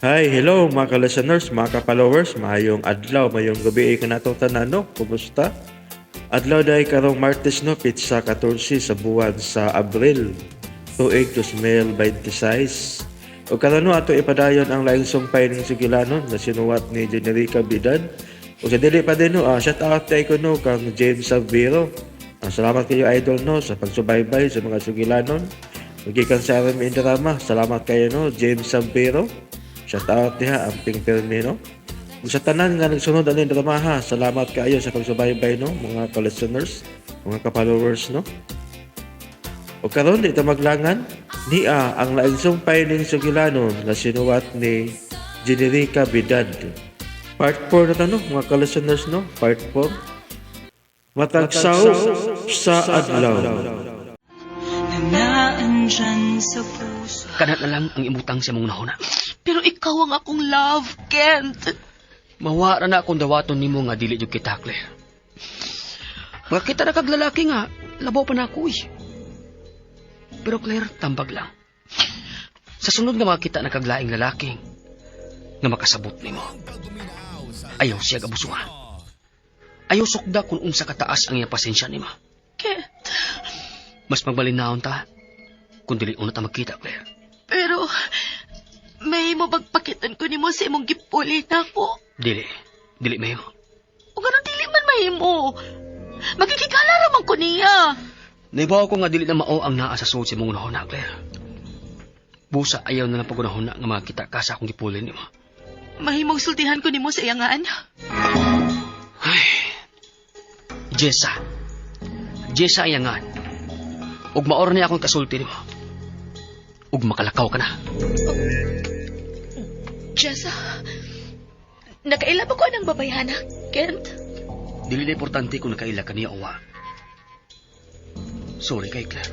Hi, hello mga ka-listeners, mga ka-followers, maayong adlaw, maayong gabi kanatong tanan, no? Kumusta? Adlaw dahil karong Martes, no, pitsa 14 sa buwan sa Abril, tuig 2026. O karon, no, ato ipadayon ang laing sumpay ng sugilanon na sinuwat ni Generica Bidan. O sa dili pa din, no, shout out kay ko, no, kang James Saviro. Salamat kayo, idol, no, sa pagsubaybay sa mga sugilanon. Gikan sa RMN Drama, salamat kayo, no, James Saviro. Shout out diha amping pirmi, no. Ug sa tanan nga nagsunod ani drama ha, salamat kaayo sa pagsubaybay, no, mga ka-listeners, mga ka-followers, no. O karon di ta maglangan, nia ang laing sumpay ning sugilanon na sinuwat ni Generica Bidad. Part 4 na ta, no, mga ka-listeners, no, part 4. Matag saop sa adlaw. Na naandyan sa puso. Kanat na lang ang imutang sa imong nahuna. Pero ikaw ang akong love, Kent. Mawa ra na akong dawaton nimo nga dili jud kita, Claire. Makita na kag lalaki nga, labaw pa na ako eh. Pero Claire, tambag lang. Sa sunod nga makita na kag laing lalaki nga makasabot nimo, ayaw siya abusuhan. Ayaw sukda kung unsa kataas ang iyang pasensya nimo. Kent, Mas magmalinahon ta kung dili una ta magkita, Claire. Pero mahimo ba'g pakitan ko nimo sa imong gipuli nako? Dili. Dili mahimo. O ganun dili man mahimo. Magkikigala ra man ko niya. Naibaw ko nga dili na mao ang naa sa sulod sa imong hunahuna, Claire. Busa ayaw na lang pagunahuna nga makita ka sa akong gipuli nimo. Mahimong sultihan ko nimo sa iyangan. Ay. Jessa. Jessa iyangan. Ug maor niya akong kasulti nimo. Ug makalakaw ka na. Jessa, nakaila ba ko anang babayhana, Kent? Dili na importante kung nakaila ka niya o wa. Sorry kay Claire.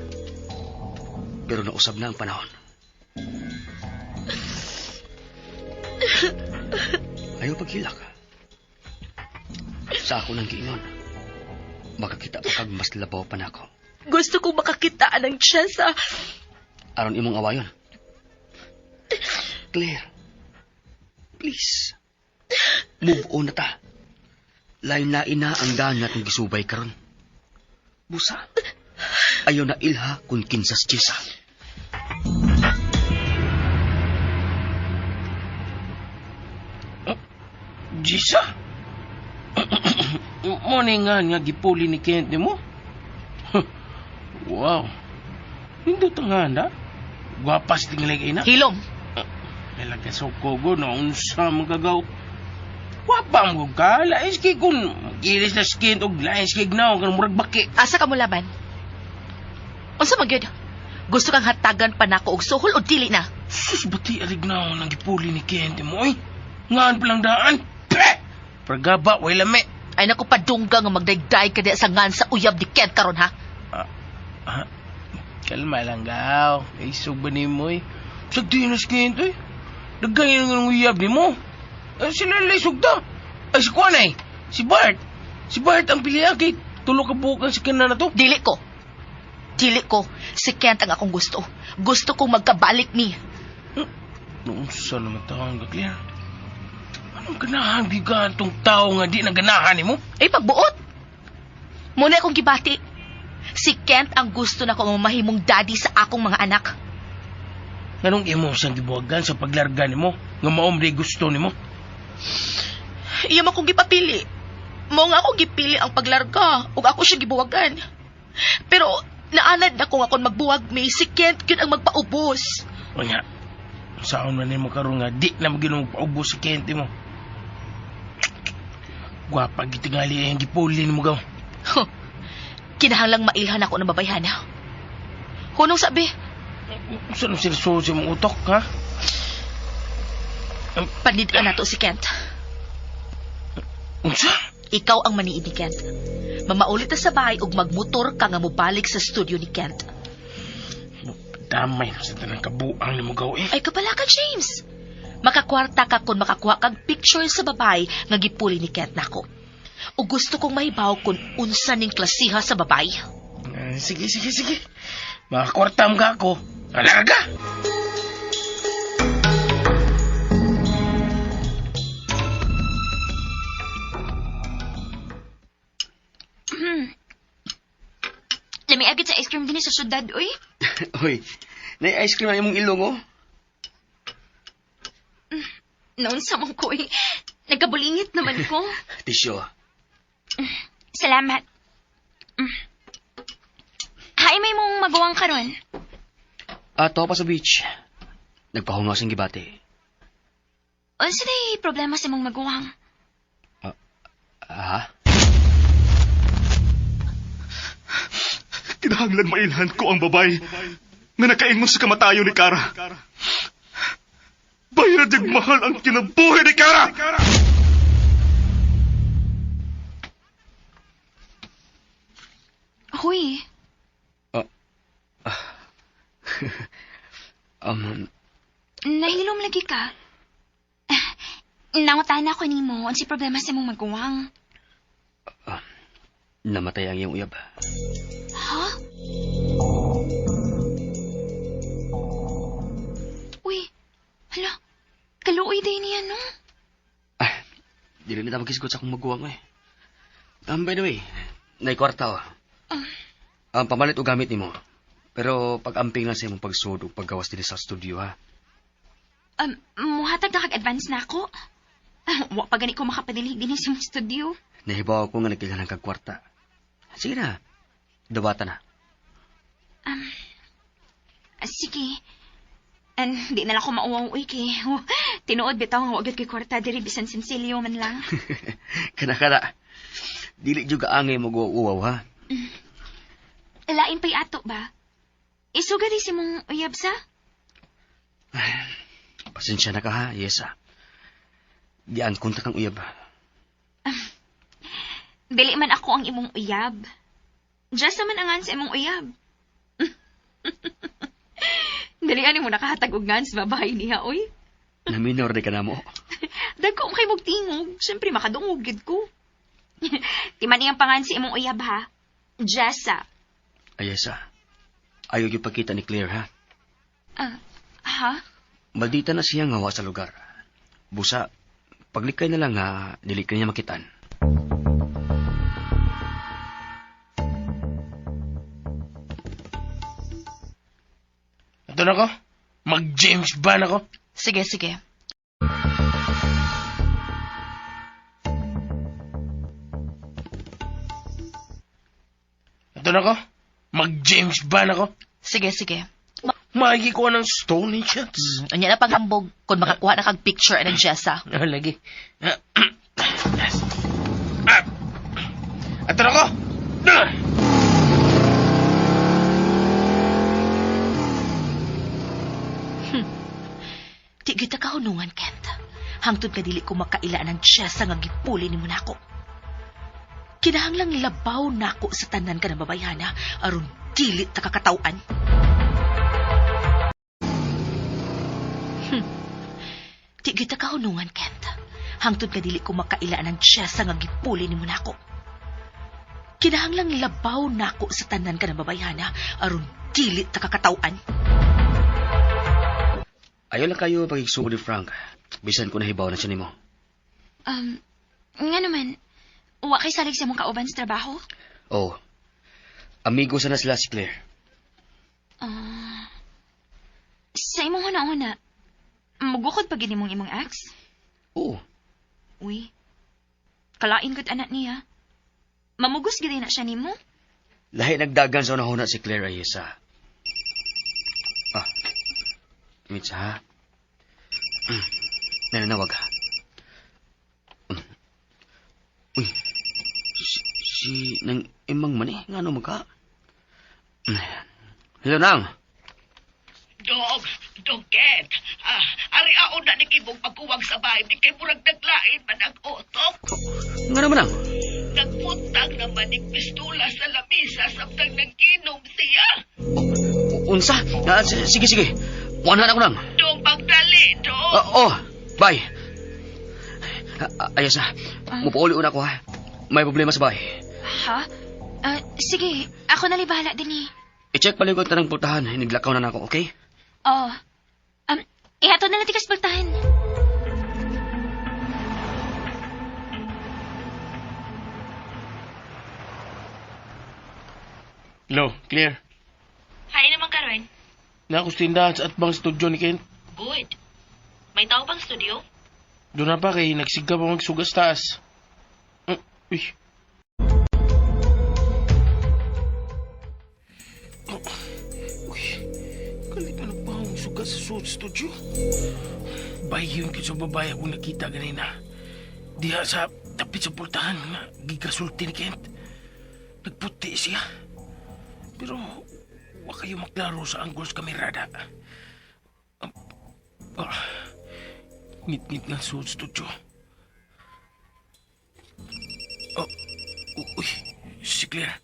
Pero nausab na ang panahon. Ayaw paghilak. Sa ako nang giingon, makakita pa kag mas labaw pa nako. Gusto kong makakita ng Jessa. Aron imong awayon. Claire, please. Move on na ta. Lain-lain na ang daan natin gisubay karon. Busa, ayaw na ilha kung kinsas Jessa. Jisa? Mo ni nga nga gipuli ni Kent nimo? Wow. Nindot ang handa. Gwapas tingali kay na. Hilom. Nalagasuko ko no unsa magagaw. Gwapa mo ka, lais kay kun gilis na skin og lais kay gnaw kan murag baki. Asa ka mo laban? Unsa man gyud? Gusto kang hatagan pa nako og suhol o dili na? Sus, bati arig na nang gipuli ni Kent mo oy. Ngaan pa lang daan. Peh! Pragaba, way lami. Ay naku padungga nga magdayday ka di sa ngan sa uyab ni Kent karon ha. Ah, kalma lang gaw. Isog ba nimo eh? Sag di na si Kent eh. Nagganyan nga ng uyab nimo. Ay, sila lisog ta. Ay, si Kwan ay. Si Bart. Si Bart ang piliha kay tulo ka bukan si kana na to. Dili ko. Dili ko. Si Kent ang akong gusto. Gusto kong magkabalik ni. Noon sa naman taong ka, Claire? Anong ganahan gigan tong tao nga di na ganahan nimo? Ay pagbuot. Muna akong gibati. Si Kent ang gusto na ko mahimong daddy sa akong mga anak. Nganong imo siyang gibuhagan sa paglarga nimo nga maom di gusto nimo? Iya man kong gipapili. Mao nga ako gipili ang paglarga ug ako siya gibuwagan. Pero naanad na ko nga kon magbuwag mi, si Kent gyud ang magpaubos. O nga, saon man nimo karon nga di na magyud magpaubos si Kent mo. Gwapa gitingali ang gipuli nimo gaw. Huh. Kinahanglang mailhan ako ng babayhana. Hunong sabi, Saan ang sila sa imong utok, ha? Panid-an nato si Kent. Unsa? Ikaw ang maniid ni Kent. Mamaulit ta sa bahay ug magmotor ka nga mobalik sa studio ni Kent. Damay na sa tanang kabuang nimo gaw eh. Ay kapala ka, James. Makakwarta ka kung makakuha kag picture sa babae nga gipuli ni Kent nako. O gusto kong mahibaw kung unsa ning klasiha sa babae. Sige, sige, sige. Makakwarta mo ka ako. Alaga! cream din sa syudad, uy. Hoy, na ice cream na imong ilong, oh. Noon sa mong ko, eh. Nagkabulingit naman ko. Tisyo. Salamat. Mm. Hay, may mong maguwang karon. Ato pa sa beach. Nagpahungaw siyang gibati. Unsa day problema sa mong maguwang? Ah? Kinahanglan mailhan ko ang babay nga nakaingon sa kamatayon ni Kara. Bayad yung mahal ang kinabuhi ni Kara! Huy, Um, nahilom lagi ka. Nangutan ako nimo unsay problema sa mong maguwang. Namatay ang iyong uyab. Ha? Uy, hala, kaluoy day niya, no? Ah, dili na ta maghisgot sa akong maguwang, eh. By the way, naikwarta, oh. Ang pamalit o gamit nimo. Pero pag-amping lang sa imong pagsud ug paggawas dinhi sa studio, ha? Muhatag na kag-advance na ako. Ah, wa pa gani ko makapadilhig dinhi sa mong studio. Nahibaw ko nga nagkailangan kag kwarta. Sige na, dawata na. Ah, sige. Di na lang ako mauwaw, uy, kay. Tinuod bitaw nga wa gyud koy kwarta diri bisan sinsilyo man lang. Kana kana. Dili jud ka angay mag-uwaw, ha? Lain pa'y ato ba? Isuga di si mong uyab sa? Pasensya na ka ha, Yesa. Diyan konta kang uyab. Dili man ako ang imong uyab. Just naman angan sa imong uyab. Dili ani mo nakahatag og ngan sa babae niya, oy. Naminor di ka na mo. Dagko kay mog tingog, syempre makadungog gid ko. Timan iyang pangan sa imong uyab ha. Jessa. Ay, Yesa. Ayaw yung pagkita ni Claire, ha? Ah, ha? Maldita na siya nga wa sa lugar. Busa, paglikay na lang ha, dili ka niya makitan. Ato na ko. Mag-James Bond ako. Sige, sige. Ato na ko. Mag-James Bond ako. Sige, sige. Makikikuha ng stone shots. Unya na paghambog kung makakuha na kag picture anang Jessa. Oh, lagi. Yes. Ah. Ato na ko. Ah. Di kita kahunungan, Kent. Hangtod ka dili ko makaila ng Jessa nga gipuli nimo nako. Kinahanglang labaw nako sa tanan ka ng babayhana aron dili ta kakataw-an. Di kita kahunungan, Kent. Hangtod ka dili ko makaila ng Jessa nga gipuli nimo nako. Kinahanglang labaw nako sa tanan ka ng babayhana aron dili ta kakataw-an. Ayaw lang kayo pagigsuo ni Frank. Bisan ko nahibaw na siya nimo. Nga naman, wa kay salig sa mong kauban sa trabaho? Oh. Amigo sana sila si Claire. Ah, sa imong huna-huna, mugukod pa gid nimong imong ex? Oo. Uy, kalain gud anak niya. Mamugos gid na siya nimo? Lahi nagdagan sa unahuna si Claire ay isa. Ah. Mitsa, ha? Nananawag, ha? Uy. Si nang imang man eh. Nga ano magka? Hello, Nang. Dog, dog Ken. Ah, ari ako na ni Kibong pagkuwag sa bahay, di kay murag naglain man ang utok. Nga naman, Nang. Nagputang naman ni pistola sa lamisa samtang nag-inom siya. Unsa? Ah, sige, sige. Wanahan ako, Nang. Dong, pagdali, dong. Ah, oh, bye. Ayos na. Mupauli una ko, ha? May problema sa bahay. Ha? Ah, sige, ako na bahala din eh. I-check pala yung tanang putahan. Naglakaw na na ako, okay? Oh. Ihatod na lang tikas pagtahan. Hello, Claire. Na ako sa tindahan sa atbang studio ni Kent. Good. May tao pang studio? Doon na pa kay nagsiga pa magsugas taas. Uy. Oh, uy, kalit na ba ang sugas sa suot studio? Bayon kit sa babae akong nakita ganina. Diha sa tapit sa pultahan nga gigasulti ni Kent. Nagputi siya. Pero wa kayo maklaro sa angles kamerada. Ah, ngit-ngit ng suot studio. Oh, uy, si Claire.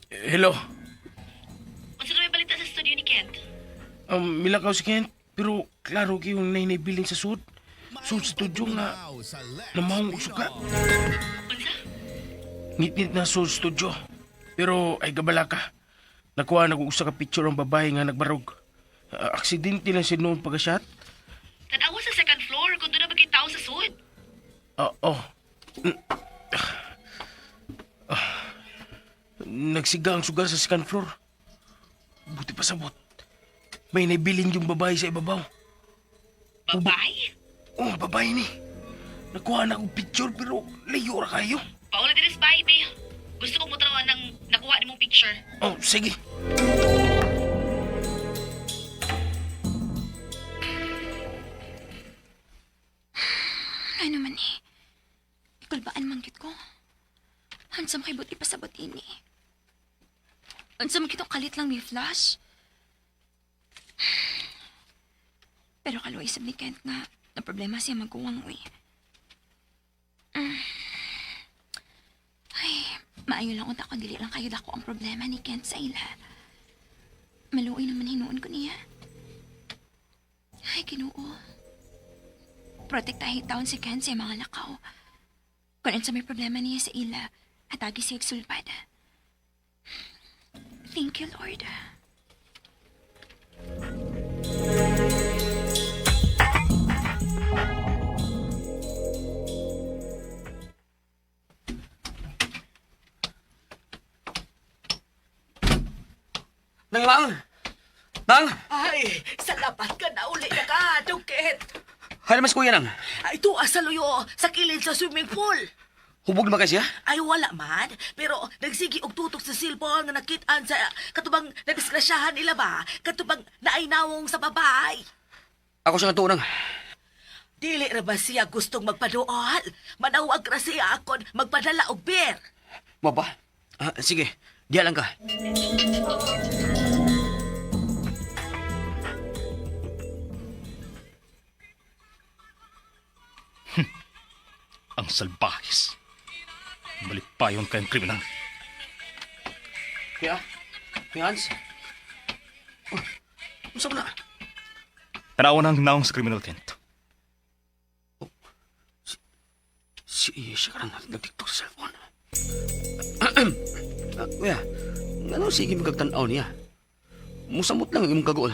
Hello. Unsa na may balita sa studio ni Kent? Milakaw si Kent, pero klaro kayong nainay billing sa suot. Suot studio nga namahong og suka. Unsa? Ngit-ngit na suot studio. Pero ay gabala ka. Nakuha na kong usa ka picture ang babae nga nagbarog. Ah, aksidente lang siya noon pagka-shot. Tanawa sa second floor kung doon na maging tao sa sud. Ah, oh. Ah. Nagsiga ang suga sa second floor. Buti pa sabot. May naibilin yung babae sa ibabaw. Babae? Oh, babae ni. Nakuha na akong picture pero layo ra kayo. Paula diri sa bahay, be. Gusto kong mutrawan ng nakuha nimong picture. Oh, sige. Ano naman eh. Ikulbaan man gid ko. Unsa man kay buti pasabot ini. Unsa man kitong kalit lang ni Flash. Pero kaluoy sab ni Kent nga na problema siya maguwang uy. Ay, maayo lang unta kung dili lang kayo dako ang problema ni Kent sa ila. Maluoy naman hinuon ko niya. Ay, Ginoo. Protektahin taon si Ken sa mga lakaw. Kung sa may problema niya sa ila, atagi siya sulpad. Thank you, Lord. Nang, Mang! Nang! Ay, salamat ka na uli na ka, Duket. Hay mas kuya nang. Ay, tuwa sa luyo, sa kilid sa swimming pool. Hubog na ba kay siya? Ay, wala man. Pero nagsigi og tutok sa cellphone nga nakitaan sa katubang nadisgrasyahan nila ba? Katubang naaynawong sa babae. Ako siya nga nang. Dili ra ba siya gustong magpaduol? Manawag ra siya akon magpadala og beer. Mo ba? Ah, sige, diya lang ka. Ang salbahis. Malipayon kayong kriminal. Kuya? Kuya Hans? Oh, unsa man na? Tanawa na ang naong sa kriminal, Kent. Si siya ka lang nagtiktok sa cellphone. Ah, kuya, ngano sige mo kag tan-aw niya? Musamot lang ang imong kaguol.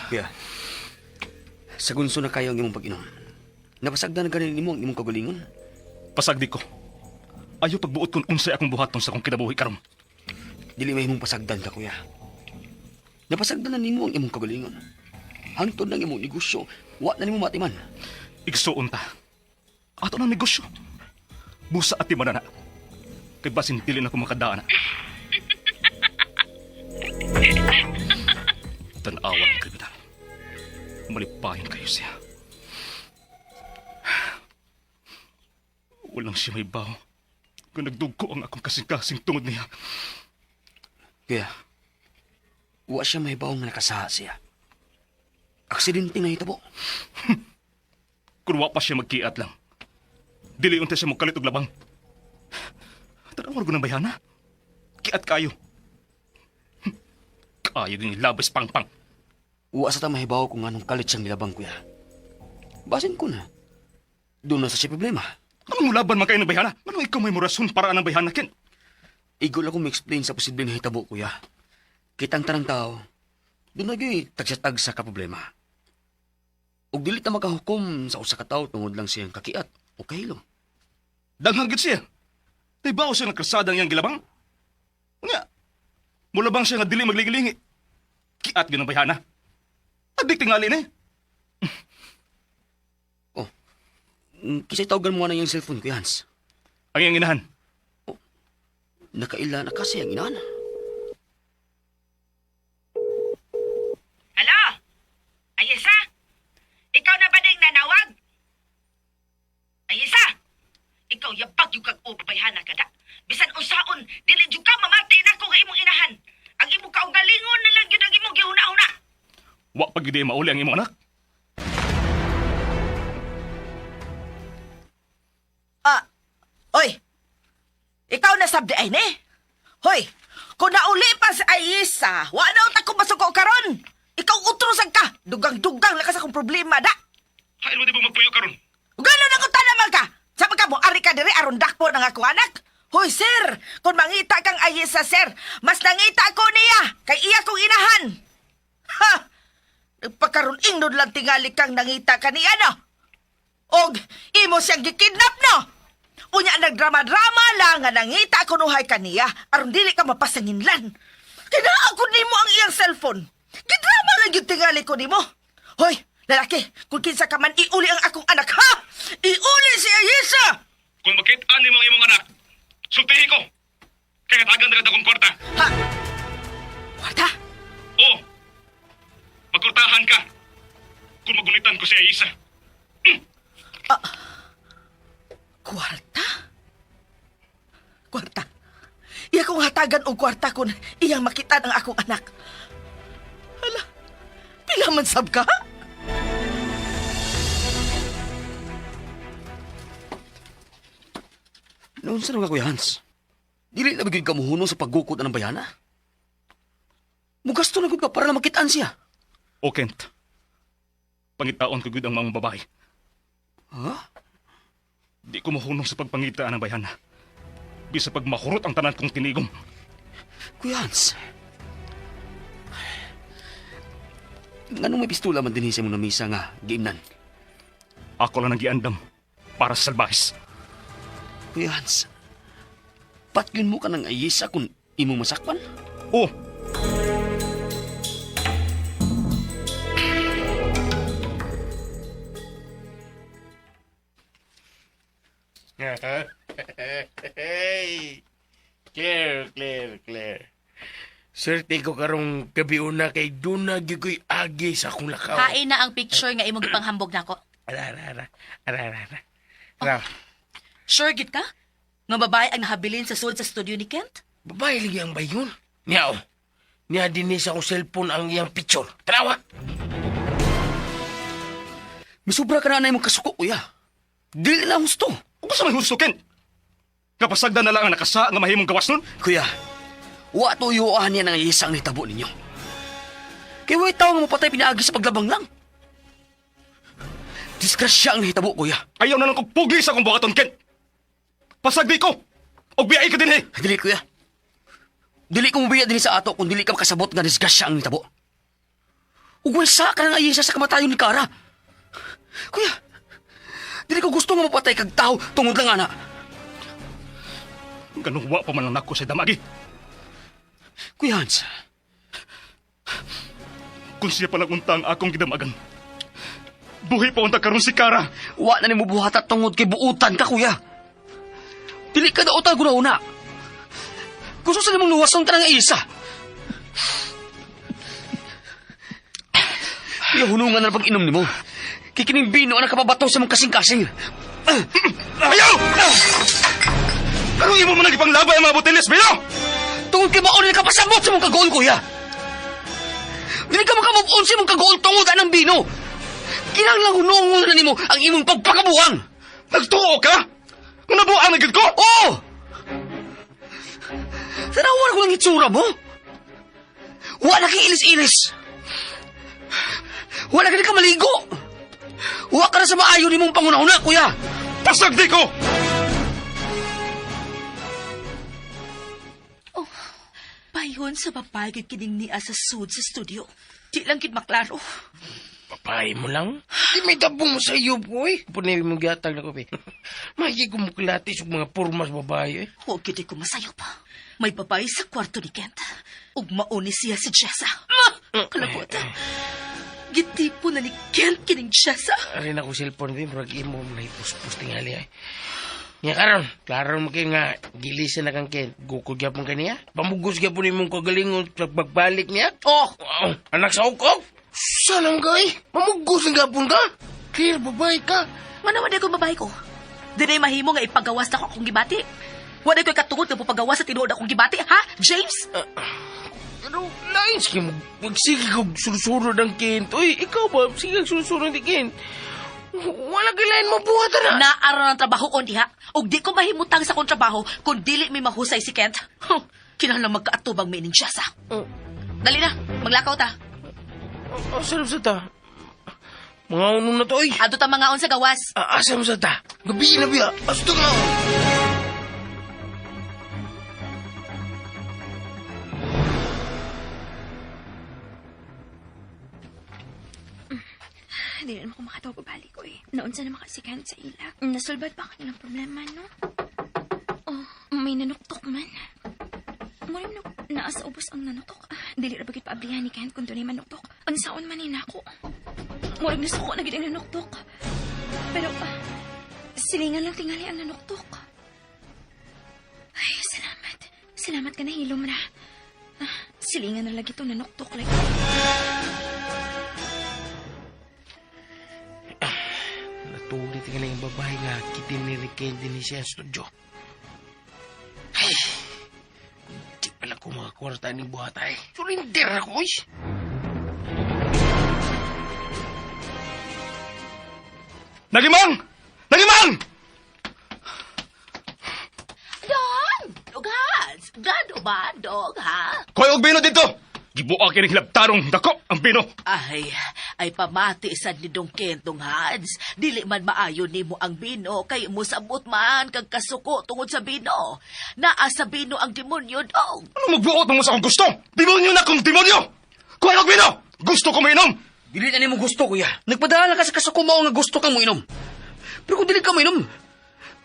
Kuya, sa gunso na kayo ang imong pag-inom. Napasagdan na ganin nimo ang imong kagalingon. Pasagdi ko. Ayaw pagbuot kung unsay akong buhaton sa akong kinabuhi karon. Dili may imong pasagdan ka, kuya. Napasagdan na nimo ang imong kagalingon. Hangtod ng imong negosyo, wa na nimo matiman. Igsuon ta. Ato ng negosyo. Busa at timanana. Kay basin dili na ko makadaan. Tanawa ng kriminal. Malipayon kayo siya. Walang siya may baw. Kung nagdugko ang akong kasing-kasing tungod niya. Kuya, wa siya may nga nakasaha siya. Aksidente na hitabo. Kung wa pa siya magkiat lang. Dili unta siya mokalit og labang. Tanawa ko ng bayana. Kiat kayo. Kayo din labas pangpang. Wa sa ta mahibaw kung anong kalit siyang nilabang, kuya. Basin ko na. Doon na sa siya problema. Anong laban man kayo ng bayana? Anong ikaw may murason para anang bayana, Ken? Igol ako ma-explain sa posibleng nahitabo, kuya. Kitang tanang tao, doon na gyud tagsa-tagsa ka problema. Ug dili ta makahukom sa usa ka tawo tungod lang siyang kakiat o kahilom. Daghang gid siya. Di ba siya nagkrasadang iyang gilabang? Nga, mula bang siya nga dili maglingi-lingi? Kiat gyud ang bayhana. Adik tingali ni. Oh. Kisay tawagan mo na yung cellphone, Kuya Hans. Ang iyang inahan. Nakaila na kasi ang inahan. Alo? Ayesa? Ikaw na ba ding nanawag? Ayesa? Ikaw yabag yung kag ubayhana ka da. Bisan unsaon, dili jud ka mamati nako nga imong inahan. Ang imong kaugalingon na lang gyud ang imong gihuna-huna. Wa pa gyud mauli ang imong anak. Ah, oy. Ikaw na sabdi ay ni. Hoy, kung nauli pa si Ayesa, wa na unta ko masuko karon. Ikaw utrosan ka. Dugang-dugang na ka sa akong problema da. Hail mo di ba magpuyo karon? Gano'n ako tanaman ka! Sabi ka mo, ari ka diri aron dakpo ng ako anak. Hoy, sir! Kung mangita kang ayesa, sir, mas nangita ko niya kay iya kong inahan. Ha! Nagpakaroon ingnod lang tingali kang nangita ka niya, no? Og imo siyang gikidnap, no? Unya nagdrama-drama lang nga nangita ko nuhay kaniya aron dili ka mapasanginlan. Kinaa ko nimo ang iyang cellphone. Gidrama lang yung tingali ko nimo. Hoy, lalaki, kung kinsa ka man iuli ang akong anak, ha? Iuli si Ayesha! Kung makit-an nimo ang imong anak, sultihi ko. Kay katagan na akong kwarta. Ha? Kwarta? Oo. Magkurtahan ka. Kung magunitan ko si Aisa. Kwarta? Kwarta. Iya kong hatagan og kwarta kung iyang makita ang akong anak. Hala, pila man sab ka? Noon sa nga, Kuya Hans? Dili na ba gyud ka muhunong sa paggukod ng bayana? Mugasto na gud ka para na makitaan siya. O Kent, pangitaon ko gud ang mga babae. Ha? Di ko mahunong sa pagpangitaan ng bayana. Bisa pag mahurot ang tanan kong tinigom. Kuya Hans. Nganong may pistola man dinhi sa imong namisa nga giimnan? Ako lang ang giandam para sa salbahis. Kuya Hans, patyon mo ka ng ayisa kung imong masakpan? Oo. Hey! Claire, Claire, Claire. Swerte ko karong gabi una kay duna gyud ko'y agi sa akong lakaw. Hain na ang picture nga imong gipanghambog nako. Ara, ara, ara. Ara, ara, ara. Ara. Sure gid ka? Nga babae ang nahabilin sa sud sa studio ni Kent? Babae lagi ang bayon. Niya, oh. Niya din sa akong cellphone ang iyang picture. Tanawa! Misubra ka na na imong kasuko, kuya. Dili na husto. Ug sa may husto, Kent? Kapasagda na lang ang nakasa nga mahimong gawas nun. Kuya, wa to yuan niya ng ayisa ang nitabo ninyo. Kaya way tao nga mapatay pinaagi sa paglabang lang. Disgrasya ang nahitabo, kuya. Ayaw na lang kong pugli sa akong buhaton, Kent. Pasagdi ko. Og biyai ka din eh. Dili, kuya. Dili ko mubiya din sa ato kung dili ka makasabot nga disgrasya ang nitabo. Ug way sa ka ng ayisa sa kamatayon ni Kara. Kuya, dili ko gusto nga mapatay kag tao tungod lang ana. Ganun wa pa man lang nako sa damagi. Kuya Hans, Kung siya palang unta ang akong gidamagan. Buhi pa unta karon si Kara. wa na nimo buhata tungod kay buutan ka, kuya. Dili ka daotan guna-una. Gusto sa nimong luwason ka ng isa. Kuya, hunungan na pag-inom nimo. Kikining bino ang nakapabato sa mong kasing-kasing. Ayaw! Karong imo man nagipanglabay ang mga botellas, Belo! Tungod kay maon na kapasabot sa mong kagool, kuya. Dili ka makamove on sa mong kagool tungod anang bino. Kinahanglan hunungon na nimo ang imong pagpakabuang. Nagtuo ka? Nga nabuang na gid ko? Oo! Tanawan ko lang itsura mo. Wala kang ilis-ilis. Wala ka na ka maligo. Wala ka na sa maayo ni mong pangunahuna, kuya. Pasagdi ko! Oh, payon sa babae gid kining niya sa sud sa studio. Di lang gid maklaro. Babae mo lang? Di may tabong mo sa iyo, boy. Punay mo gihatag na ko, be. Magi ko mukulatis og mga pormas babae, eh. Huwag gid ko masayop. May babae sa kwarto ni Kent. Ug mauni siya si Jessa. Kalabot. Gitipo na ni Kent kining Jessa. Arin ako cellphone, bi. Murag imo na ipuspos tingali ay. Nga karon, klaro mo kayo nga gilisan na kang Ken. Gukod gyapon kaniya. Pamugos gyapon imong kagalingon sa pagbalik niya. Oh, Oh, anak sa ukok. Saan ang gay? Pamugos ang gyapon ka. Clear, babae ka. Nga naman ko babae ko. Dinay mahimo nga ipagawas na ko akong gibati. Wala ko'y katungod nga pagawas sa tinuod akong gibati, ha, James? Pero lain sige mo, magsige kog sulsunod ang Ken. Uy, ikaw ba? Sige kag sulsunod ni Ken. Wala kay lain mabuhat na. Naaron ang trabaho on diha. Ug di ko mahimutang sa akong trabaho kung dili may mahusay si Kent. Huh, kinahanglan magkaatubang may ning Jessa. Oh, Dali na, maglakaw ta. oh, asa sa ta? Mga unong na to, oy. Adto ta mangaon sa gawas. Ah, asa mo sa ta? Gabi na biya. Asa to nga? Hindi na naman ako makatawag pabalik ko eh. Naunsa na makasikan sa ila. Nasulbad pa kanilang problema, no? Oh, may nanuktok man. Muna mo naa sa ubos ang nanuktok. Ah, dili ra bagit paablihan ni Kent kung dunay manuktok. Unsaon man ni nako. Murag nasuko na gid ang nanuktok. Pero silingan lang tingali ang nanuktok. Ay, salamat. Salamat ka na hilom ra. Ah, silingan na lagi itong nanuktok like. Natulit nga lang yung babae nga kitin ni Riken din siya ang studio. Ay, di pala ko makakwarta ni buhat ay. Surrender ako, oy. Nagimang! Nagimang! Dong! Dog, Gado ba, dog, ha? Koy og bino dito! Gibuak kini hilabtarong dako ang bino. Ay, ay pamati sad ni Dong Kentong Hans. Dili man maayo nimo ang bino kay musabot man kag kasuko tungod sa bino. Naa sa bino ang demonyo dong. Ano magbuot mo sa akong gusto? Demonyo na kung demonyo! Kuha og bino! Gusto ko mainom! Dili na nimo gusto, kuya. Nagpadala ka sa kasuko mao nga gusto kang moinom. Pero kung dili ka moinom,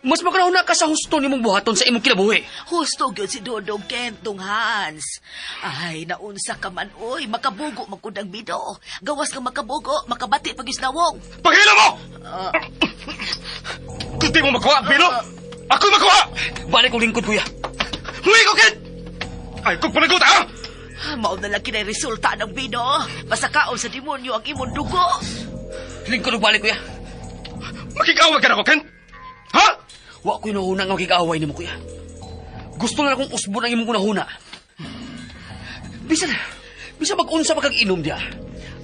mas makarahon na ka sa husto nimong buhaton sa imong kinabuhi. Husto gyud si Dodong Kentong Hans. Ay, naunsa ka man oy, makabugo man kud ang bino. Gawas ka makabugo, makabati pag isnawong. Paghila mo! Kung di mo makuha ang bino, ako'y makuha! Balik kong lingkod, kuya. Muwi ko, Kent! Ay, kung panagot, ha? Mao na lang kinay resulta ng bino. Masakaon sa demonyo ang imong dugo. Lingkod og balik, kuya. Makikawag ka na ko, Kent? Ha? Wa ko'y nahuna nga makig-away nimo, kuya. Gusto na akong usbon ang imong unahuna. Bisan, bisan mag-unsa pa kag inom diya.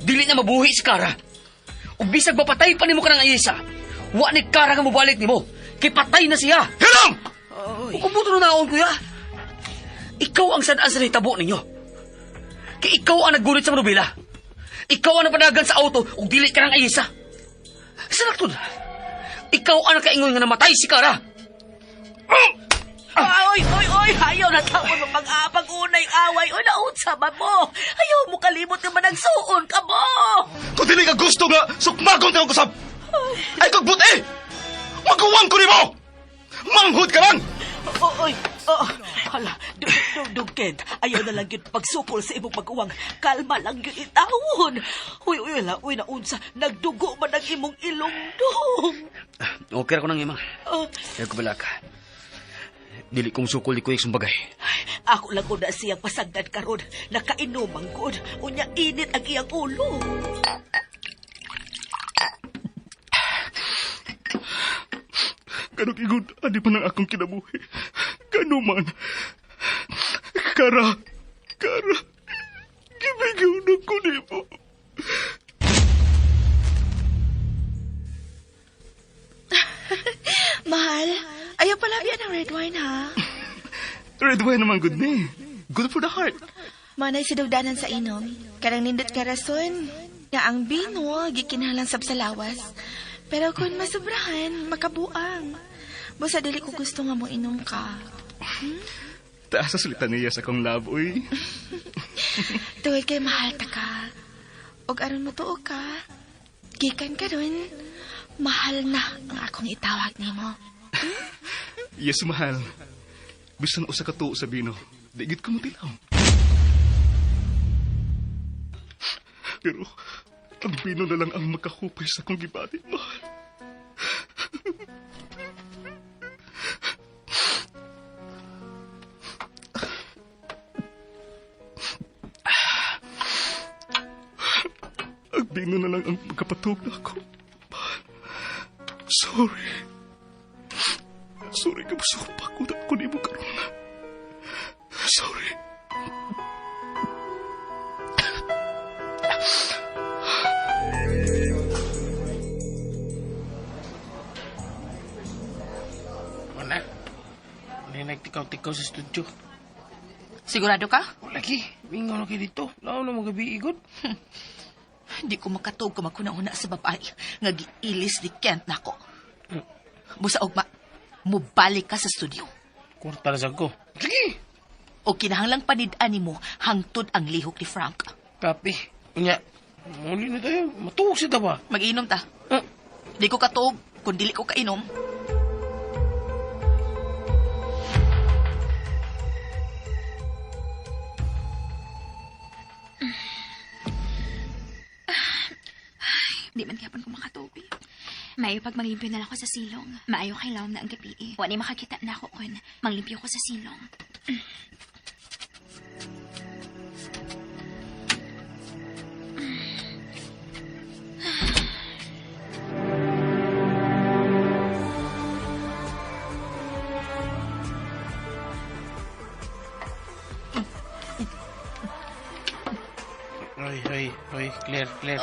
Dili na mabuhi si Kara. Ug bisag mapatay pa nimo kanang Ayesa, wa ni Kara nga mobalik nimo. Kay patay na siya. Hilom! Ug kung buto na naon, kuya. Ikaw ang sad-an sa nahitabo ninyo. Kay ikaw ang naggulit sa manubila. Ikaw ang napadagan sa auto ug dili ka ng Ayesa. Sa naktod, ikaw ang nakaingon nga namatay si Kara. Ay, oy, oy, oy, ayaw na taon mo pag-apag unay away. Oy, naunsa man mo. Ayaw mo kalimot nga managsuon ka mo. Kung dili ka gusto nga, sukmagon tayo kusab! Ay, kung buti! Maguwang ko nimo! Manghud ka lang! Oy, oh, hala, dug, dug, Kent. Ayaw na lang yun pagsukol sa imong pag-uwang. Kalma lang yun itawon. Uy, uy, hala, uy, naunsa. Nagdugo man ang imong ilong dong. Okay ra ko nang imang. Oh, Kaya ko balaka. Dili kong sukol di ko sumbagay. ay, ako lang ko na siyang pasagdan karon. Nakainom ang good. Unya init ang iyang ulo. Ganong ingon, adi pa ng akong kinabuhi. Gano man. Kara, Kara, gibigaw na ko nimo. Mahal, ayaw pala biyan ng red wine, ha? Red wine naman good ni. Good for the heart. Manay si dugdanan sa inom. Karang nindot ka rason nga ang bino gikinahanglan sab sa lawas. Pero kung masubrahan, makabuang. Basta dili ko gusto nga mo inom ka. Taas sa salita niya sa akong love, uy. Tuwid kay mahal ta ka. Og aron mo tuo ka, gikan karon, mahal na ang akong itawag nimo. Yes, mahal. Bisan usa ka tuo sa bino. Di gid ko matilaw. Pero ang bino na lang ang makahupay sa akong gibati, mahal. Ang bino na lang ang magkapatog na ako. Mahal. Sorry. Sorry ka pa ko na ako nimo karon. Sorry. Wala. Hindi nagtikaw-tikaw sa studio. Sigurado ka? Wala lagi. Mingaw na kayo dito. Lao na mga gabi igod. Hindi ko makatug kung magkuna-una sa babae nga giilis ni Kent nako. Busa ugma, mubalik ka sa studio. Kwarta na sad ko. Sige. O kinahanglang panid-an nimo hangtod ang lihok ni Frank. Kapi. Unya. Muli na tayo. Matuog siya ba? Mag-inom ta. Ah. Di ko katuog kung dili ko kainom. Di man gyapon ko makatubi. Maayo pag manglimpyo na lang ako sa silong. Maayo kay lawom na ang gabi eh. Wa ni makakita na ako kun manglimpyo ko sa silong. Ay, ay, ay, Claire, Claire.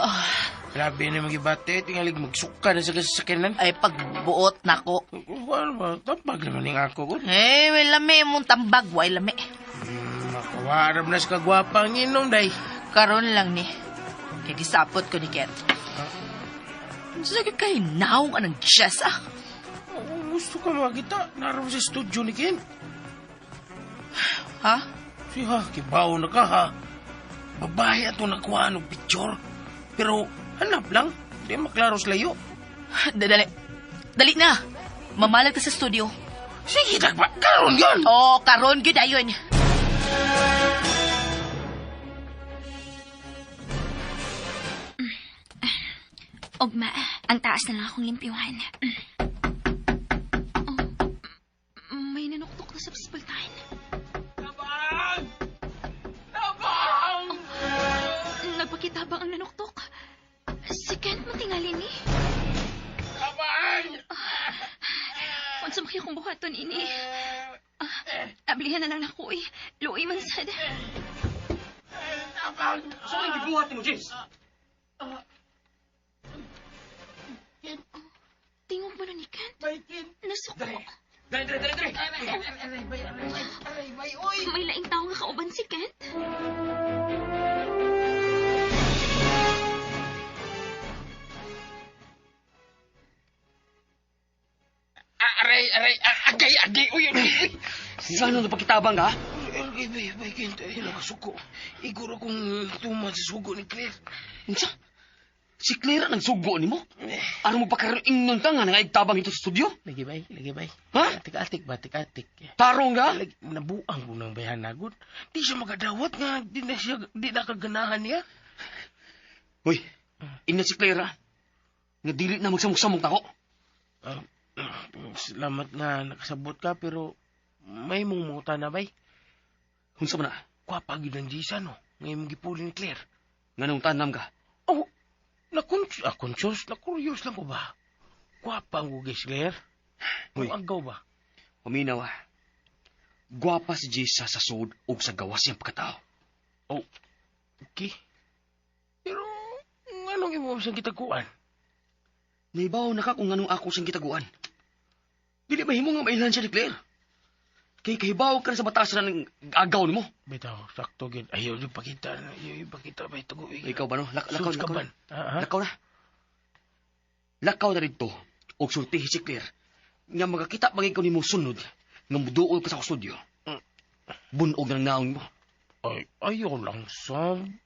Grabe na magibate. Tingalig magsuka na sa sasakyanan. Ay, pagbuot nako. Ano ba? Tambag naman yung ako ko. Eh, way lami mong tambag, way lami. Makawarap na sa kagwapang inom, day. Karon lang ni. Kay gisapot ko ni Kent. Sige kay naong anang Jess ah. Oh, gusto ka makita. Naroon sa studio ni Ken. Ha? Siya, kibaw na ka ha. Babae ato nakuha ng picture. Pero hanap lang. Di maklaro sa layo. Dali. Dali na. Mamalag ta sa studio. Sige, tagpa. Karon yun! Oh, karon gyud ayon. Ugma, ang taas na lang akong limpyuhan. Oh, may nanuktok na sa pultahan. Tabang! Tabang! Nagpakita ba ang nanuktok? Si Kent matingali ni. Tabang! Unsa man kung buhaton ini? Ablihan na lang nako eh. Luoy man sad. Tabang! Saan ang gibuhat mo, Jess? Tingog mo na ni Kent. Nasuko. Dali, dali, dali, dali. Aray, bay, aray, aray, bay, oy! May laing tao nga kauban si Kent. Aray, aray, agay, agay, uy, uy, uy! Saan ang napakitabang ka? Aray, bay, bay, Kent, ay, nakasuko. Iguro kong tuman sa sugo ni Claire. Unsa? Si Claire ang nagsugo nimo? Aron mo pakaroon ingnon ta nga nangaigtabang ito sa studio? Lagi, bay, lagi, bay. Ha? Atik-atik ba, atik-atik. Tarong ka? Lagi, nabuang ko ng bayan nagod. Di siya makadawat nga, di na siya, di na kaganahan niya. Hoy, ingnon si Claire ah. Nga dili na magsamok-samok nako. Salamat nga nakasabot ka, pero may mong na bay. Unsa man na? Kwapa gyud ang Jisa, no? Ngayon mong gipuli ni Claire. Nganong tanam ka? Oh, na-conscious, na-curious lang ko ba? Kwapa ang gugis, Claire. Hoy. Ang agaw ba? Paminaw ah. Gwapa si Jessa sa sud ug sa gawas niyang pagkatao. Oh, okay. Pero, anong imo siyang kitaguan? Naibaw na ka kung anong ako siyang kitaguan. Dili ba himo nga mailhan siya ni Claire? Kay kahibaw ka na sa batas na ng agaw nimo. Bitaw, sakto gyud. Ayaw yung pakita, ayaw yung pakita ba ito? Ikaw ba no? Lakaw, Sus ka lakaw, ban. Ah, ah? lakaw na. Lakaw na dito og sultihi si Claire nga magakita bagay ko nimo sunod nga muduol ka sa akong studio. Bunog na ng naong mo. Ay, ayaw lang, Sam.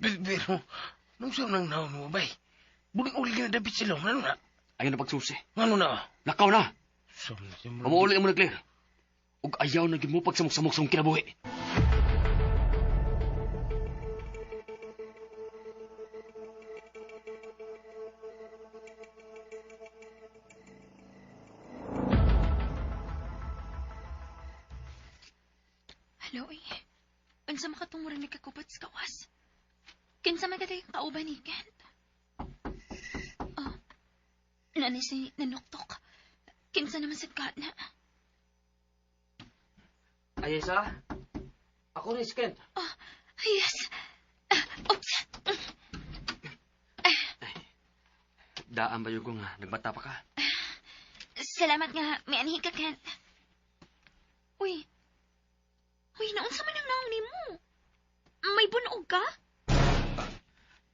Pero, nung saan nang naon mo, bay? Buling uli ka na dapit sila. Ano na? Ayaw na pagsusi. Ano na? Lakaw na. Sam, Pamuuli mo na Claire. Ug ayaw na gyud mo pagsamok-samok sa akong kinabuhi. Hello, eh. Unsa makatungmuran ni kakupot sa kawas? Kinsa man katay kauban ni Kent? Oh, nanay si nanuktok. Kinsa naman sa na. Ayesa, ako ni si Kent. Oh, yes. Ah, oops. Daan ba yung nga, nagbata pa ka? Salamat nga, may anhi ka, Kent. Uy. Uy, naunsa man ang naong nimo? May bunog ka?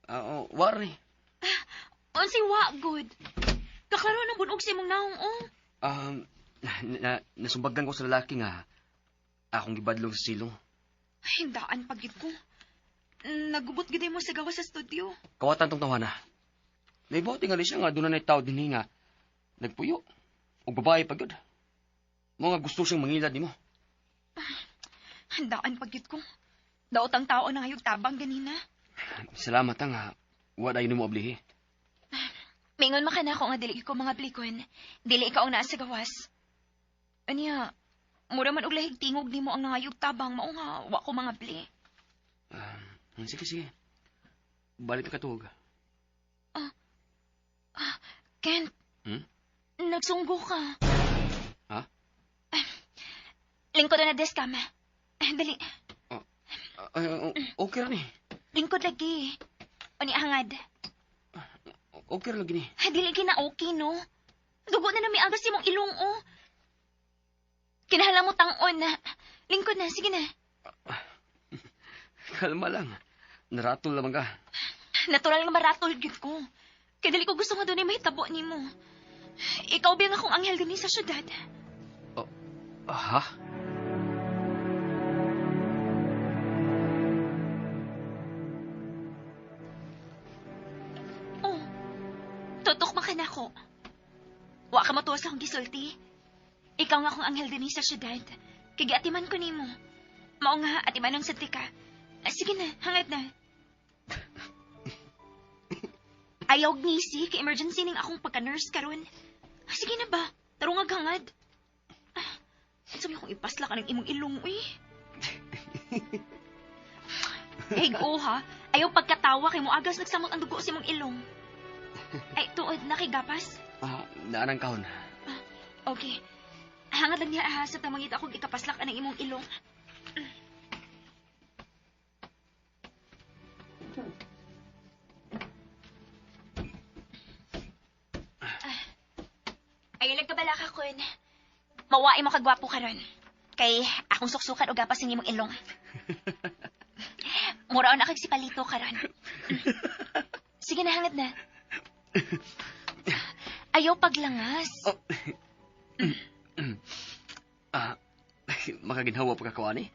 Oo, wari. Unsay wa good. Kaklaro ng bunog sa imong naong, oh. Nasumbagan ko sa lalaki nga akong gibadlong sa silong. Ay, daan pagid ko. Nagubot gid mo sa gawas sa studio. Kawatan tong tawana. Naibuot nga siya nga doon na tao din nga nagpuyo. Og babae pa gyud. Mo nga gusto siyang mangilad nimo. Handaan pagid ko. Daot ang tao na ngayog tabang ganina. Salamat nga wa dayon nimo ablihi. Mingon man ka na ako nga dili ko mga blikon. Dili ikaw ang naa sa gawas. Anya, mura man og lahig tingog nimo ang nangayog tabang mao nga wa ko mga bli. Sige sige. Balik ka tuog. Kent. Hmm? Nagsunggo ka. Ha? Lingkod na desk kama. Dali. Okay ra ni. Lingkod lagi. Oni hangad. Okay ra lagi ni. Ay, dili gina okay, no? Dugo na nami agas imong ilong, oh. Kinahala mo tangon na. Lingkod na, sige na. Kalma lang. Naratol lamang ka. Natural nga maratol gyud ko. Kay dili ko gusto nga dunay mahitabo nimo. Ikaw ba ang akong anghel dinhi sa syudad? Oh, ha? Oh. Tutok man ka nako. Wa ka matuwa sa akong gisulti. Ikaw nga akong anghel dinhi sa syudad. Kay giatiman ko nimo. Mao nga atiman ang sad ka. Sige na, hangad na. Ayaw ngisi, kay emergency ning akong pagka-nurse karon. Sige na ba? Tarong hangad. Unsa may akong ipasla ka ng imong ilong, uy. Hey, go ha. Ayaw pagkatawa kay mo agas nagsamot ang dugo sa imong ilong. Ay, tuod na kay gapas. Naanang kahon. Okay. Hangad lang niya ha, sa tamangita akong ikapaslak ang imong ilong. Ayaw nagkabala ka, Kun. Mawain mo kagwapo karon. Kay akong suksukan o gapas ang imong ilong. Muraon na kag si Palito karon. Sige na, hangad na. Ayaw paglangas. Oh. Makaginhawa pa ka kawani?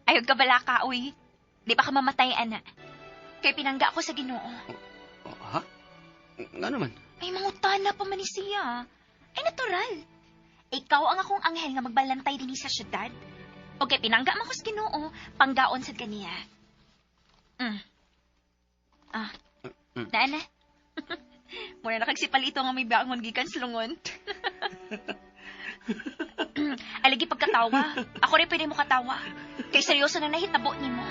Ayaw kabala ka, uy. Di pa ka mamatay, ana. Kay pinangga ko sa Ginoo. Oh, ha? Nga naman? Ay, mangutana pa man ni siya. Ay, natural. Ikaw ang akong anghel nga magbalantay dinhi sa syudad. Okay, pinangga man ko sa Ginoo, panggaon sad kaniya. Mm. Ah. Naa na. Mura na kag si Palito nga may bangon gikan sa lungon. Aligi pagkatawa. Ako rin pwede mo katawa. Kay seryoso na nahitabo nimo.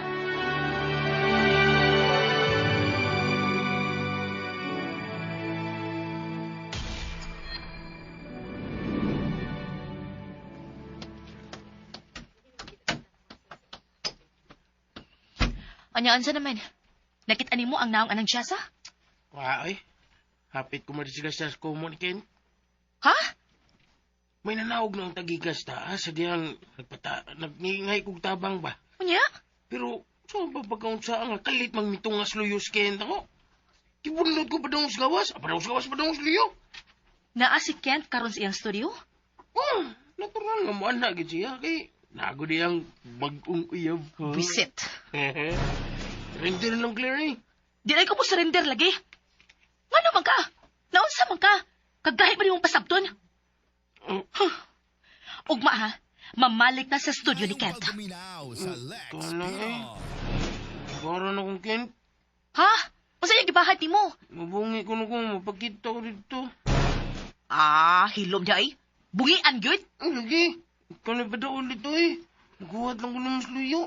Anya, unsa naman? Nakita nimo ang naong anang siyasa? Wa, ay. Hapit ko man sila sa kumo ni Ken. Ha? May nanawag na ang tagigas ta, sa diyang nagngingay kog tabang ba? Unya? Pero, saan ba pagkaunsa ang kalit mang mitungas luyos Ken ako? Kibunod ko pa dong sa gawas? Padong sa gawas, padong sa luyo. Naa si Kent karon sa iyang studio? Oh, natural nga mo anak gid siya kay nago diyang bag-ong uyab ko. Visit. Render lang Claire eh. Di ay ko mo surrender lagi. Ngano man ka? Naunsa man ka? Kagahi pa nimong pasabton? Oh. Huh. Ugma ha. Mamalik na sa studio ni Kent. Kana eh. Bara na kong Kent. Ha? Unsa yung gibahat nimo? Mabungi ko na kung mapakita ko dito. Ah, hilom di ay. Bungian gyud. Ang lagi. Ikaw na pa daw ulit eh. Naghuwat lang ko ng mas luyo.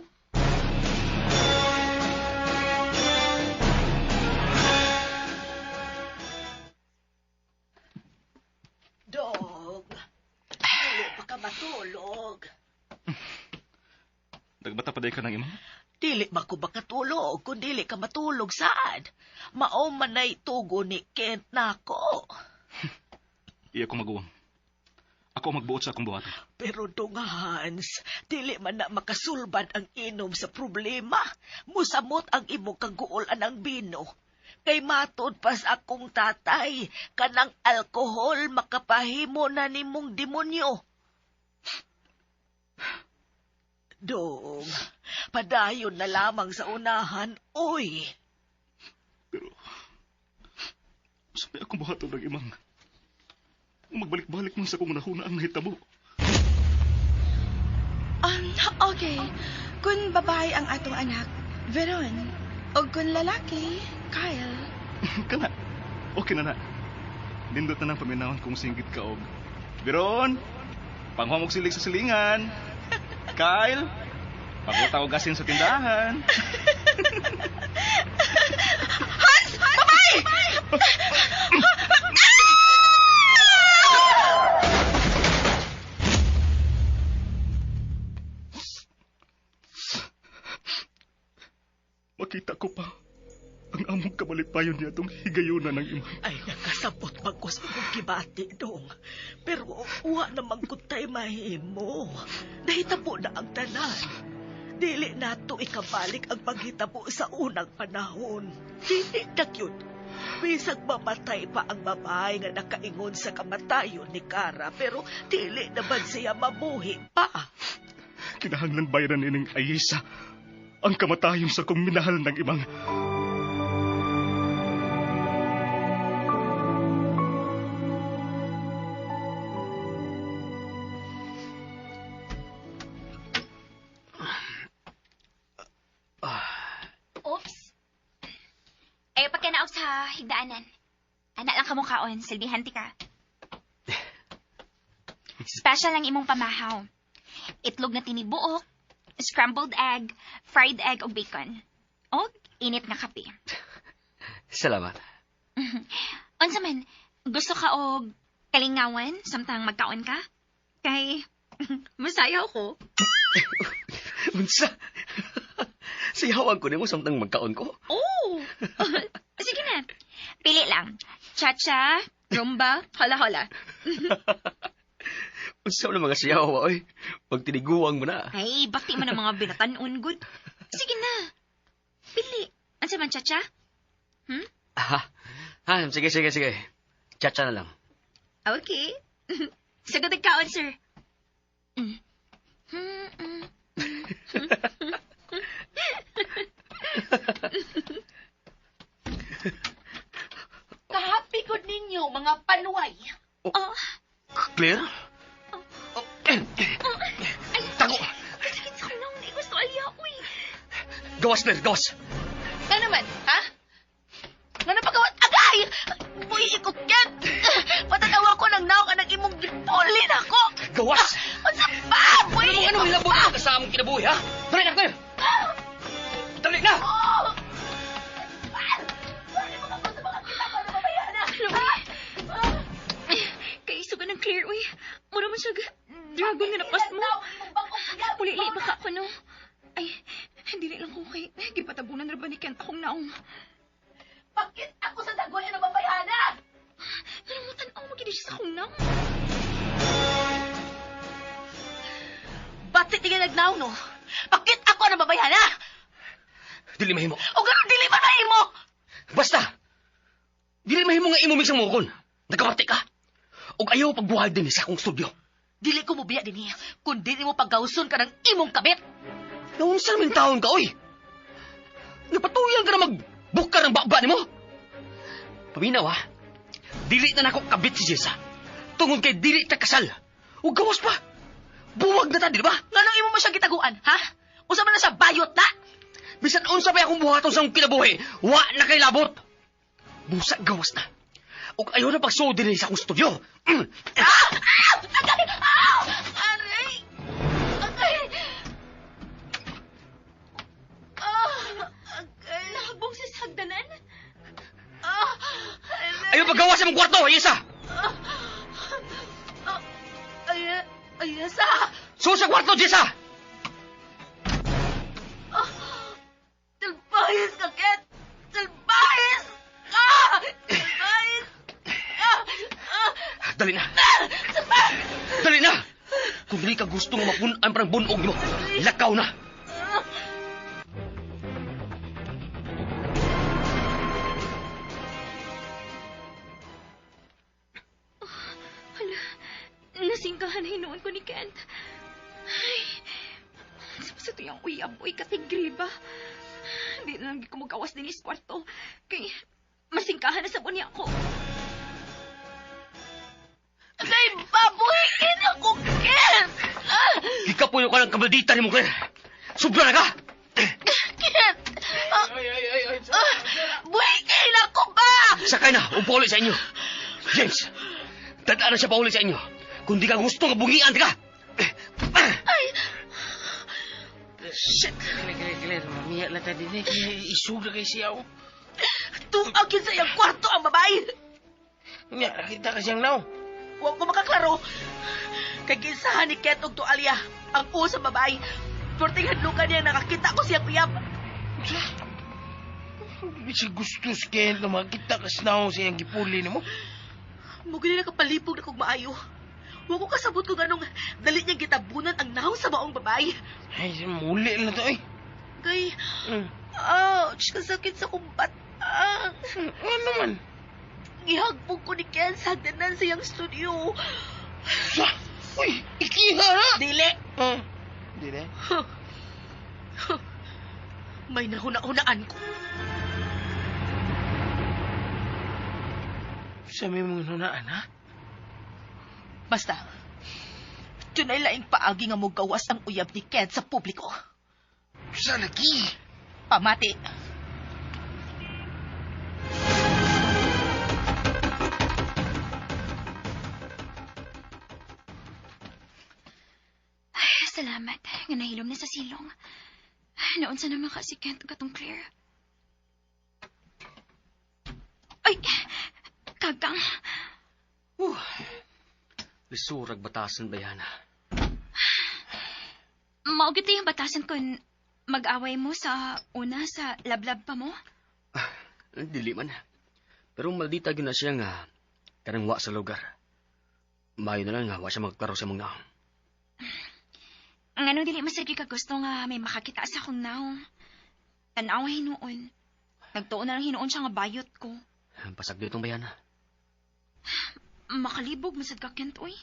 Dog, dili pa ka matulog. Nagbata pa day ka ng imang? Dili ba ko makatulog kung dili ka matulog saan? Mao man ay tugo ni Kent nako. Iya ko maguwang. Ako ang magbuot sa akong buhaton. Pero dong Hans, dili man na makasulbad ang inom sa problema. Musamot ang imong kaguol anang bino. Kay matud pa sa akong tatay, kanang alkohol makapahimo na nimong demonyo. Dong, padayon na lamang sa unahan, uy. Pero, sabi akong buhaton ng imang. Magbalik-balik man sa akong unahuna ang nahitabo. Okay. Kung babae ang atong anak, Veron. O kung lalaki, Kyle. Kana, okay na na. Nindot na ng paminahon kung singgit ka og. Biron, panghuam og silig sa silingan. Kyle, pagutang og asin sa tindahan. Hans! Babae! Makita ko pa ang among kabalipayon niya itong higayunan ng imang. Ay, nakasabot man ko sa imong gibati, dong. Pero wa naman ko tay mahimo. Nahitabo na ang tanan. Dili nato ikabalik ang paghitabo sa unang panahon. Dili na gyud. Bisag mamatay pa ang babae nga nakaingon sa kamatayon ni Kara, pero dili naman siya mabuhi pa. Kinahanglan bayaran ining Ayesa ang kamatayon sa kong minahal ng imang. Oops. Ayaw pagkanaog sa higdaanan. Anak lang kamukhaon, silbihan ti ka. Special ang imong pamahaw. Itlog na tinibuok, scrambled egg, fried egg o bacon. O init nga kape. Salamat. Unsa man, gusto ka og kalingawan samtang magkaon ka? Kay masayaw ko. Unsa? Sayawan ko nimo samtang magkaon ko. Oh! Sige na. Pili lang. Cha-cha, rumba, hola-hola. Unsa man ang mga sayaw, oy? Pagtiniguang mo na. Ay, bakti man ang mga binatanon, good. Sige na. Pili. Unsa man, cha-cha? Ha? Ha, sige, sige, sige. Chacha na lang. Okay. Sagot ang kaon, sir. Mm. Mm, mm. Kahappy gud ninyo mga panuay. Oh, Claire? Oh, eh, ay, Tago! Kasakit sa kulong. Di gusto alya, uy. Gawas, Claire, gawas! Nga naman, ha? Nga na pagawat agay! Uy, ikukyan! Patanawa ko ng naong anang imong gipulin ako! Gawas! Unsa pa? Uy, Ano anong hilabot mo sa among kinabuhi, ha? Dali na, Claire! Dali na! Oh! Kay isuga ng clear, uy. Mura man siya dragon nga napas mo. Pulili baka ako, no? Ay, dili lang ko kay gipatabunan ra ba ni Kent akong naong. Bakit ako sa dagoy ang nababayana? Anong mo tan-aw magidi siya sa akong naong? Batit nga nagnaw, no? Bakit ako ang nababayana? Dili mahimo. O ganun, dili man mahimo! Basta! Dili mahimo nga imo misang mukon. Nagkabati ka. Og ayaw pagbuhay din sa akong studio. Dili ko mobiya din niya, kung dili mo paggawson ka ng imong kabit. Naunsa naman taon ka, oy! Napatuyan ka na magbuka ng baba nimo! Paminaw, ha? Dili na nako kabit si Jessa. Tungod kay dili ta kasal. Ug gawas pa. Buwag na ta, di ba? Nganong imo mo siyang gitaguan, ha? Usa man na siya bayot na? Bisan unsa pa akong buhaton sa akong kinabuhi, wa na kay labot. Busa gawas na. Ug ayaw na pagsuod dinhi sa akong studio. Mm. Ah! Ah! Agay! Ah! Aray! Agay! Ah! Agay! Nahabong siya sa hagdanan? Ah! Aray! Ayaw paggawas sa imong kwarto, Isa. Ah! Ay, ay, sa! Sus sa kwarto, Jessa. Ah! Talbahis ka, Ket! Talbahis ka! Talbahis ka! Ah! Dali na. Dali na. Kung dili ka gusto nga mapun-an parang bunog nimo, lakaw na. Hala, nasingkahan na hinuon ko ni Kent. Ay, sa ito yung uyab, uy, katigri ba? Hindi na lang ko magawas din is kwarto. Kay, masingkahan na sa niya ako. Agay, babuhikin ako, Ket! Ah! Gikapuyo ka ng kamaldita nimo, Claire. Sobra na ka. Ket! Ah! Ay, ay, ay, ay. Ah! Buhikin ako ba? Sakay na, ug pauli sa inyo. James, dadaan na siya pauli sa inyo. Kung di ka gusto nga bungian ka. Ay! Shit! Claire, Claire, Claire, mamiya lang ta din eh. Isug na kay siya, oh. Tungag yun sa iyang kwarto ang babae! Nya, nakita ka siyang naw. Huwag ko makaklaro. Kay ginsahan ni Ket og tualya ang usa babae. Perting hadlukan niya nakakita ko siyang uyab. Di siya gusto si Kent na makita ka sa naw sa iyang gipuli nimo. Mo gani nakapalipog na kog maayo. Wa ko kasabot kung anong dali niyang gitabunan ang nahong sa maong babae. Ay, muli lang to, eh. Kay, ouch, kasakit sa kumbat. Ah, Ano man? gihagbog ko ni Ken sa hagdanan sa iyang studio. Sa! Uy, ikiha na! Dili. Ah, dili. May nahuna-hunaan ko. Sa may mga nunaan, ha? Basta, tunay laing paagi nga mogawas ang uyab ni Ken sa publiko. Sa lagi! Pamati. Ay, salamat. Nga nahilom na sa silong. Naunsa naman ka si Kent ug katong Claire. Ay! Kagang! Lisurag batasan bayana. Mao gyud yung batasan kun mag-away mo sa una sa lablab pa mo. Dili man. Pero maldita gyud na siya nga kanang wa sa lugar. Mayo na lang nga wa siya magklaro sa mong naong. Nganong dili man sad ka gusto nga may makakita sa akong naong. Tan-aw hinuon. Nagtuon na lang hinuon siya nga bayot ko. Pasag ditong bayana. Makalibog masad ka Kent, uy.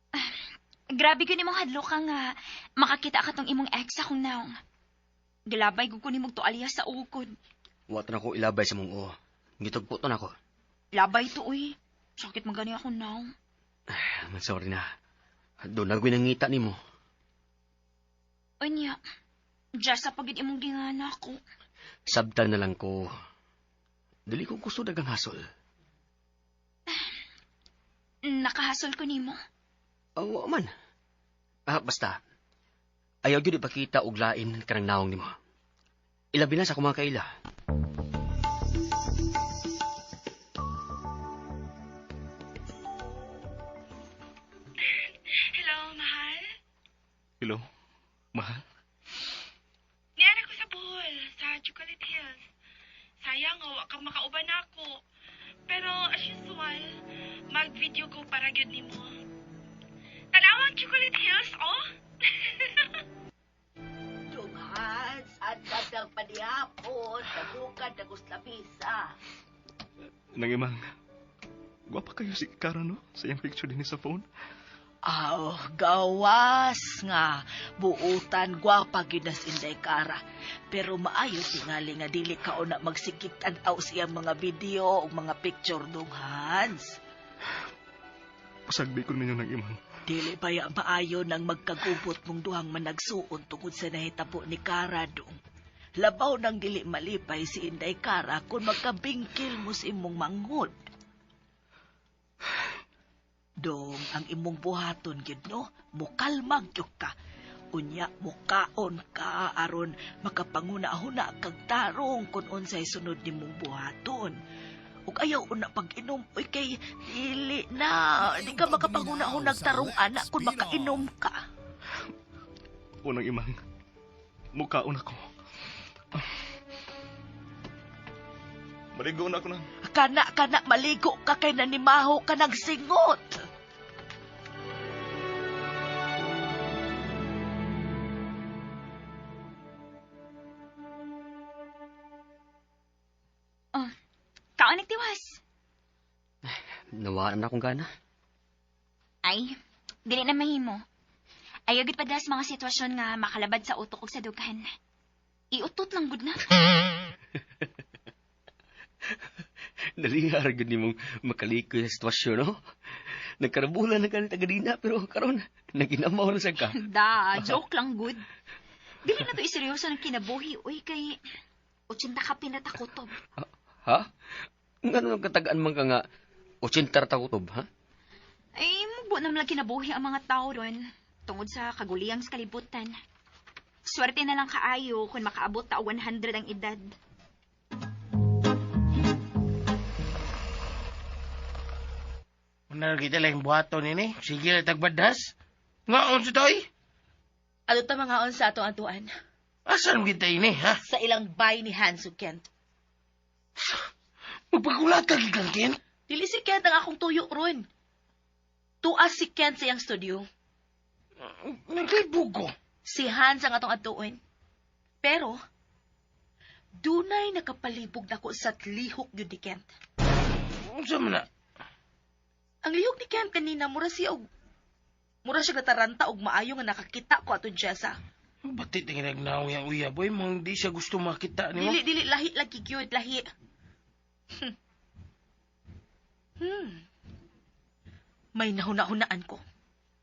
Ah, grabe gyud imong hadlok ka nga makakita ka tong imong ex akong naong. Gilabay gud ko nimong tualya sa ukod. Wa ta na ko ilabay sa mong oo. Gitugpo to na ko. Labay to, uy. Sakit man gani akong naong. Man, sorry na. Doon na nangita nimo. Unya, Jessa pagid imong gingana ko. Sabtan na lang ko. Dili ko gusto dagang hasol. Nakahasol ko nimo. Oo man. Ah, basta. Ayaw gyud ipakita og lain kanang naong nimo. Ilabi na sa akong mga kaila. Hello, mahal. Hello, mahal. Niyan ako sa Bohol, sa Chocolate Hills. Sayang, wa ka makauban ako. Pero as usual, mag-video ko para gyud nimo. Tanaw ang Chocolate Hills, oh! Dunghans, at ng panihapon, nagukad na lamisa. Nang imang, gwapa kayo si Kara, no? Sa iyang picture din sa phone. Aw, gawas nga. Buutan, gwapa gyud na si Inday Kara. Pero maayo tingali nga dili ka una magsikip tan-aw siyang mga video o mga picture, Dung Hans. Pasagdi ko ninyo ng imang. Dili pa ya maayo nang magkagubot mong duhang managsuon tungod sa nahitabo ni Kara dong. Labaw nang dili malipay si Inday Kara kung magkabingkil mo sa imong manghod. Dong, ang imong buhaton gid no, mukalmag gyud ka. Unya mukaon ka aron makapanguna-huna kag tarong kung unsay sunod nimong buhaton. Ug ayaw una pag-inom, uy kay dili na, di ka makapanguna-hunag tarong ana kung makainom ka. Unang imang, mukaon ako. Maligo na ako nang. Kana kana maligo ka kay nanimaho ka nagsingot. Oh, kaon nagtiwas. Nawaan na akong gana. Ay, dili na mahimo. Ayaw gid padala sa mga sitwasyon nga makalabad sa utok ug sa dughan. Iutot lang gud na. Dali nga gud nimong makalikoy sa sitwasyon, no? Nagkarabulan na ganit tagadina, pero karon naginamaw na sad ka. Da, joke lang gud. Dili na to iseryoso ng kinabuhi, uy kay 80 ka pinatakutob. Ha? Ngano nang katagaan man ka nga 80 ra ta kutob, ha? Ay, mubo naman lang kinabuhi ang mga tao ron tungod sa kaguliyang sa kalibutan. Swerte na lang kaayo kung makaabot ta og 100 ang edad. Una kita lang buhaton ini. Sige lang tagbadas. Nga unsa toy? Ano ta mga sa atong antuan? Asan kita ini, ha? Sa ilang bay ni Hans ug Kent. Magpagulat ka gikan Ken. Dili si Kent ang akong tuyo ron. Tuas si Kent sa iyang studio. Naglibog ko. Si Hans ang atong atuon. Pero, dunay nakapalibog nako sa lihok yun ni Kent. Unsa man na? Ang lihok ni Kent kanina, mura siya nataranta og maayo nga nakakita ko ato Jessa. Batit ang nagnawi ang uya, boy. Mang di siya gusto makita nimo. Dili, dili, lahi lagi gyud, lahi. May nahuna-hunaan ko.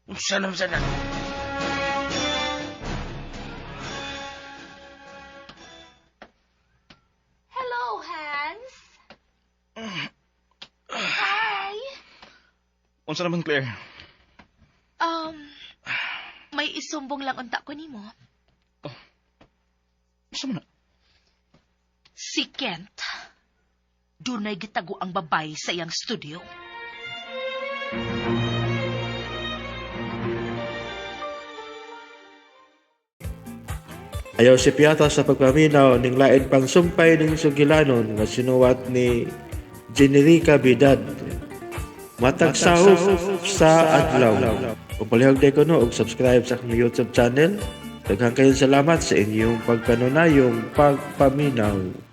Unsa naman sana? Hello, Hans. Hi. Unsa naman, Claire? Um, may isumbong lang unta ko nimo. Unsa man na? Si Kent. Dunay gitago ang babay sa iyang studio. Ayaw si Piata sa pagpaminaw ning lain pang sumpay ning sugilanon nga sinuwat ni Generica Bidad. Matag sahop sa adlaw. Ug palihog day kuno og subscribe sa akong YouTube channel. Daghang kayong salamat sa inyong pagpanunayong pagpaminaw.